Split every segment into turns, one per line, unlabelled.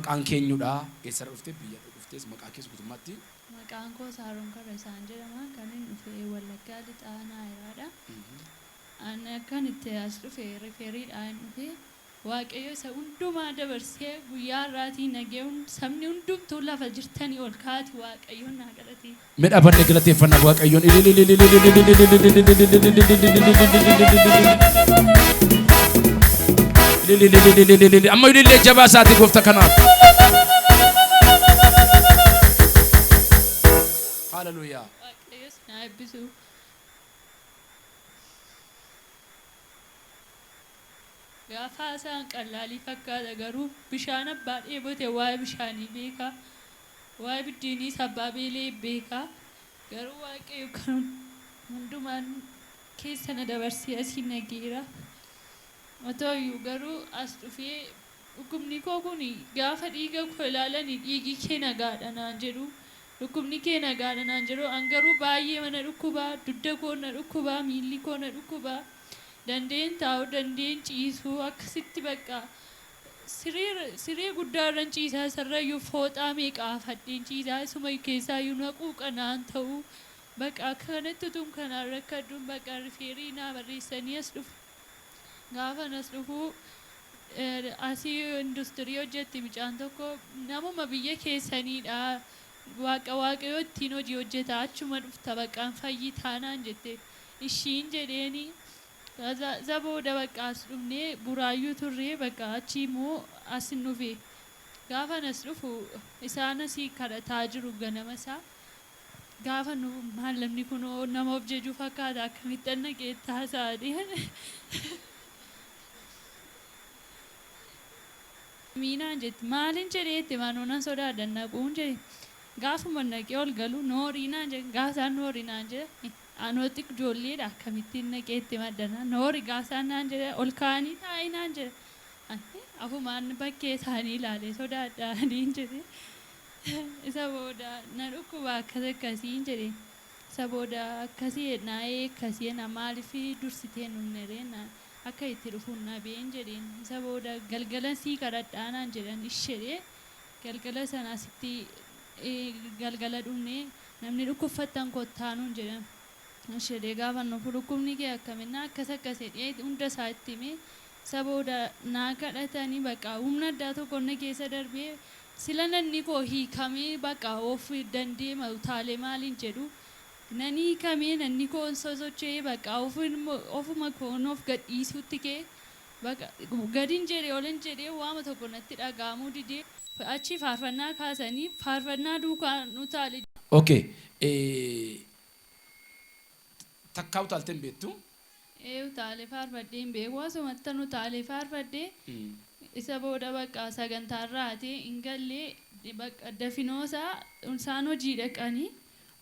Maqaan kee eenyudha? Eessarra dhufte? Biyya dhuftes maqaa kees guutummaatti.
Maqaan koo Saaroon Karrasaan jedhama. Kanin dhufe Wallaggaa Lixaa Naayiraadha. An akkan itti as dhufe rifeeriidhaan dhufe. Waaqayyo isa hundumaa dabarsee guyyaa har'aatii nagee sabni hundumtuu lafa jirtanii ol kaati Waaqayyoon naa galateeffadha.
Mee dhaabannee galateeffannaa Waaqayyoon. Amma ilillee jabaa isaati goofta kanaaf. Haleluuyaa.
Waaqayyo si haa eebbisu. Gaafa haasa'an qallaalii fakkaata garuu bishaan abbaa dheebote waa'ee bishaanii beeka. Waa'ee biddeeniis abbaa beela'e beeka. Garuu Waaqayyo kan hundumaan keessa na dabarsee asiin na ga'eera. Otoo iyyuu garuu as dhufee dhukkubni koo kun gaafa dhiiga koo ilaalani dhiigi kee nagaadha naan jedhu. Dhukkubni kee nagaadha naan jedhu. An garuu baay'ee mana dhukkuba, dugda koo na dhukkuba, miilli koo na dhukkuba. Dandeen taa'u, dandeen ciisuu akkasitti bakka siree guddaa irran ciisaa isarrayyuu fooxaa meeqa afadheen ciisaa isuma keessaayyuu na quuqa naan ta'u. Bakka akka kanatti utuun kanaan rakkadhuun bakka rifeerii naa barreessanii as dhufe. Gaafan as dhufu asii industirii hojjetti mucaan tokko namuma biyya keessaniidha. Waaqa waaqayyoo ittiin hojii hojjeta achuma dhufta baqqaan fayyitaa naan jette. Ishiin jedheeni isa booda bakka as dhufnee Buraayyuu turre bakka achii immoo as hin dhufe. Gaafan as dhufu isaan asii kadhataa jiru ganama isaa. Gaafa nu maal namni kun nama of jejuu fakkaata akkamittan dhaqee itti haasa'a Miinaan jetti maalin jedhee itti manuu nan sodaadha naquun jedhe. Gaafuma naqee ol galu noorii naan jedhe gaafa isaan noorii naan jedhe anoo ijoolleedha akkamittiin naqee itti maddana noori gaafa isaan naan jedhe ol ka'anii taa'ii naan jedhe. Afumaan bakkee isaanii ilaalee sodaadhaaniin jedhe. Isa booda na dhukkuba akkas akkasiin jedhe. Isa booda akkasii naa'ee akkasii na maaliif dursitee hin dhufne ree akka itti dhufuun dhabeen jedheen. Isa booda galgala sii kadhadhaa naan jedhan ishedhe galgala sana asitti galgala dhufne namni dhukkubfattan kottaa nuun jedhan. Ishedhe gaafa nufu dhukkubni kee akkaminna akkas akkas jedhee hunda isaa itti hime. Isa booda naa kadhatanii bakka humna addaa tokko na keessa darbee sila nanni koo hiikamee bakka of dandeema utaalee maaliin jedhu nan hiikamee nanni koo sosocho'ee bakka ofuma koon of gadhiisuutti kee bakka gadin jedhee olin jedhee waama tokko natti dhaga'amuu didee achi faarfannaa kaasanii faarfannaa duukaa utaale.
Okay. Takkaa utaaltee hin beektu?
Ee utaalee faarfadhee hin beeku asumattan utaalee faarfadhee isa booda bakka sagantaarraati hin gallee bakka dafinoosaa isaan hojii dhaqanii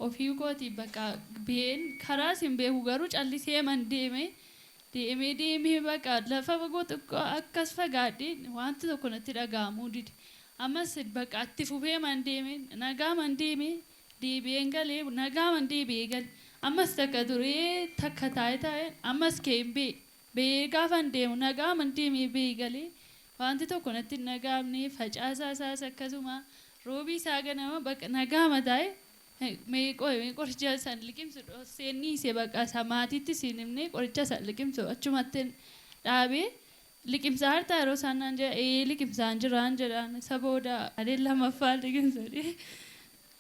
ofii kooti bakka been karaas hin beeku garuu callisee man deeme deemee deemee bakka lafa fagoo xiqqoo akkas fagaadhee wanti tokko natti dhaga'amuu dide. Ammas bakka itti fufee man deeme nagaa man deeme deebi'een galee nagaa man deebi'ee gale. Ammas takka turee takka taa'ee taa'ee ammas ka'een ba'e. Ba'ee gaafan deemu nagaa man deemee ba'ee galee wanti tokko natti hin dhaga'amne facaasaa isaas akkasuma roobii isaa ganama bakka nagaama taa'e mee qoricha san liqimsu dhooseen dhiise bakka isa maatiitti siin himne qoricha san liqimsu achumatti dhaabee liqimsaa hartaa yeroo isaan naan jedha ee liqimsaan jiraan jedhaan isa booda adeen lamaffaa liqimsu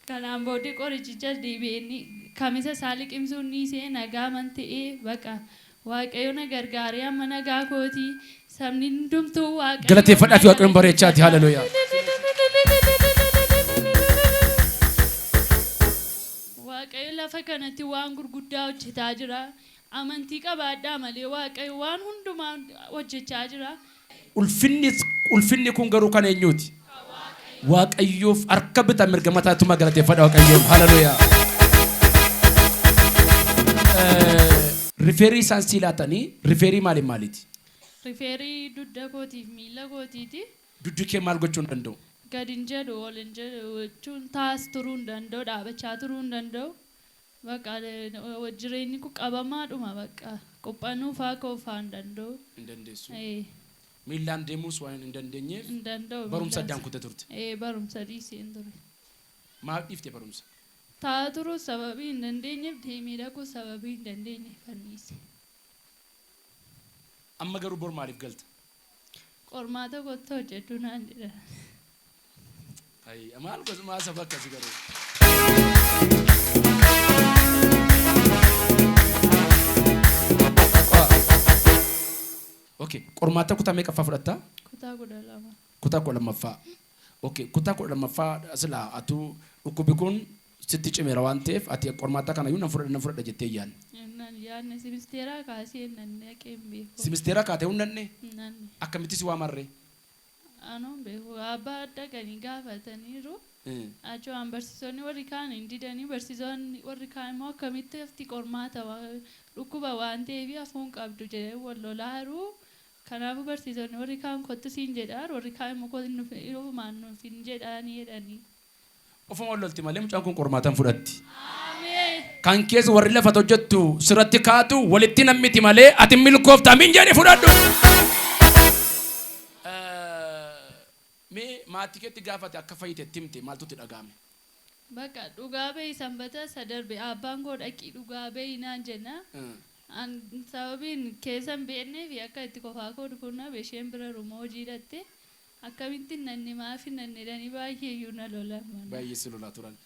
kanaan booddee qorichicha deebi'een kamisa isaa liqimsuun dhiisee nagaa man ta'ee bakka Waaqayyo na gargaaree amma nagaa kootii sabni hundumtuu Waaqayyo
Galateeffadhaa fi Waaqayyoon bareechaati. Haleluuyaa.
Waaqayyo lafa kanatti waan gurguddaa hojjetaa jira. Amantii qabaadhaa malee Waaqayyo waan hundumaa hojjechaa jira.
Ulfinni kun garuu kan eenyuuti? Waaqayyoof harka bitaa mirga mataatuma galateeffadha Waaqayyoon. Haleluuyaa. Rifeerii isaan sii laatanii rifeerii maaliif maaliiti?
Rifeerii dugda kootiif miila kootiiti.
Dugdi kee maal gochuu hin danda'u?
Gad hin jedhu ol hin jedhu jechuun taas turuu hin danda'u dhaabachaa turuu hin danda'u. Bakka jireenyi kun qabamaadhuma bakka qophaa'uu faa koo faa hin danda'u.
Hin dandeessu. Miillaan deemuus waan hin dandeenyeef
Hin danda'u.
barumsa
miillaan.
Addaan kutte turte.
Ee, barumsa dhiiseen ture.
Maaf dhiifte barumsa?
Taa'aa turuu sababii hin dandeenyeef, deemee dhaquu sababii hin dandeenyeef fanniise.
Amma garuu bor maaliif galta?
Qormaata kottu hojjedhu naan jedhan.
Ayi, maal gosa maa saba akkasii garuu? Okay, qormaata kutaa meeqaffaa fudhattaa?
Kutaa 12.
Kutaa 12ffaa. Okay, kutaa 12ffaa silaa atuu dhukkubi kun sitti cimeera waan ta'eef ati qormaata kana iyyuu nan fudhadha nan fudhadha jettee yaadne.
Nan yaadne, simisteeraa kaasee nan dhaqee hin beeku.
Simisteera kaatee hin nanne?
Nanne.
Akkamitti si waamarree?
Anuun beeku, abbaa dhaqanii gaafataniiru. Achumaan barsiisonni warri kaan hin didanii, barsiisonni warri kaan immoo akkamitti hafti qormaata dhukkuba waan ta'eef hafuun qabdu jedhee wal lolaaru. Kanaafuu barsiisonni warri kaan kottu siin jedhaan, warri kaan immoo ofumaan nuuf hin jedhaanii jedhanii.
Ofuma wal lolti malee mucaan kun qormaatan fudhatti.
Ameen.
Kan keessa warri lafa hojjettu sirratti kaatu walitti nammiti malee ati milkoofta, amiin jedhi fudhadhu. Mee maatii keetti gaafate akka fayyite itti himte maaltu itti dhaga'ame?
Bakka dhugaa bahi, sanbata isa darbe abbaan koo dhaqii dhugaa bahi naan jenna. An sababiin keessa hin beeknee fi akka itti qofaa koo dhufuun dhabe, isheen bira rumoo hojii hidhatte, akkamittiin nanni maaf hin nanni jedhanii baay'ee iyyuu na lolan mana.
Baay'ee si lolaa turan.